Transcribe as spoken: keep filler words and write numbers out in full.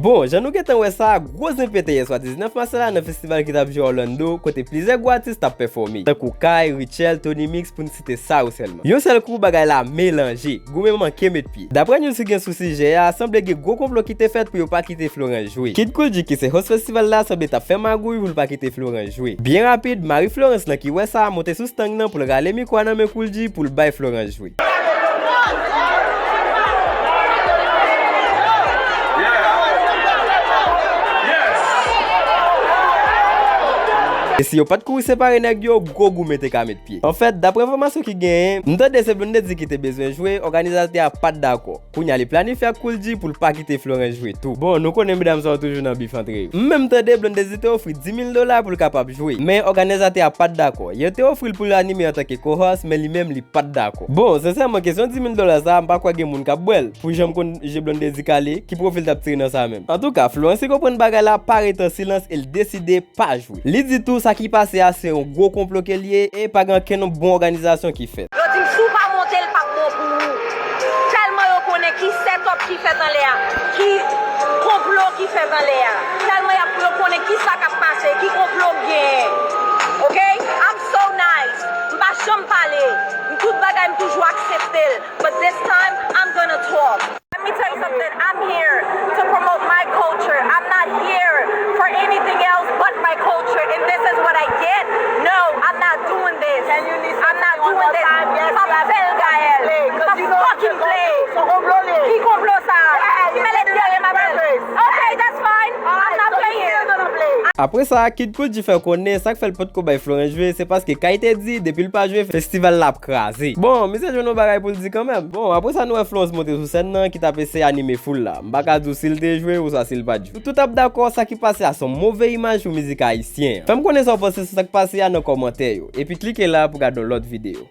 Bon, jan nou gentan wè sa, gwo zen pete yèswa diznèf mas la nan festival ki t ap jwe Orlando, kote plizyè gwo atis t ap pèfòme, tankou Kai, Rutshelle, Tony Mix, pou n site sa yo sèlman. Yon sèl kou, bagay la melanje, goumen manke met pye. Daprè news ki gen sou sijè a, sanble gen gwo konplo ki te fèt pou yo pa kite Florence jwe. Kid Kool G, ki se host festival la, sanble t ap fè magouy pou l pa kite Florence jwe. Byen rapid, mari Florence lan ki wè sa, monte sou stang nan pou l rale mikwo a nan men Kool G pou l bay Florence jwe. E si yo pa t kouri separe nèg yo, gwo goumen te ka met pye. Anfèt, daprè enfòmasyon ki genyen, m tande se Blondedy ki te bezwen jwe, òganizatè a pa t dakò. Kounye a li planifye ak Kool G pou l pa kite Florence jwe tou. Bon, nou konnen medam sa yo toujou nan bif antre yo. M menm tande Blondedy te ofri dis mil dola pou l kapab jwe. Men òganizatè a pa t dakò. Yo te ofri l pou l anime antanke co-host, men li menm li pa t dakò. Bon, sensèman, kesyon dis mil dola sa, m pa kwè gen moun k ap bwè l. Pou jan m konn je Blondedy kale, ki pwofil t ap tire nan sa menm? Antouka, Florence konprann bagay la pa rete an silans e l deside pa jwe. Li di tou sa ki pase a se yon gwo konplo ke l ye e pa gen okenn bon òganizasyon ki fèt. Yo di m si w pa monte, l p ap bon pou ou. Tèlman yo konnen ki set up ki fèt anlè a, ki konplo ki fèt anlè a. Tèlman y ap, yo konnen ki sa k ap pase, ki konplo k genyen. Ok? I'm so nice. M pa janm pale. M tout bagay m toujou aksepte l. But this time, I'm gonna talk. Let me tell you something. I'm here to promote my culture. I'm not here for anything else but my culture. And this is what I get. No, I'm not doing this. I'm not doing this. P ap fè l, Gaëlle. P ap fucking play. Ki konplo sa? Ki malèt Gaëlle, ma belle? Okay, that's fine. I'm not playing. Apre sa, Kid Kool G fè konnen sa k fè l potko bay Florence jwe, se paske Kai te di, depi l pa jwe, festival la ap kraze. Bon, misye jwenn yon bagay pou l di kanmenm. Bon, apre sa, nou wè Florence monte sou sèn nan, ki t ap eseye anime foul la. M pa ka di w si l te jwe, oswa si l pa t jwe. Nou tout ap dakò, sa ki pase a se yon move imaj pou mizik ayisyen an. Fè m konnen sa w panse sou sa k pase a nan kòmantè yo. Epi klike la pou gade yon lòt videyo.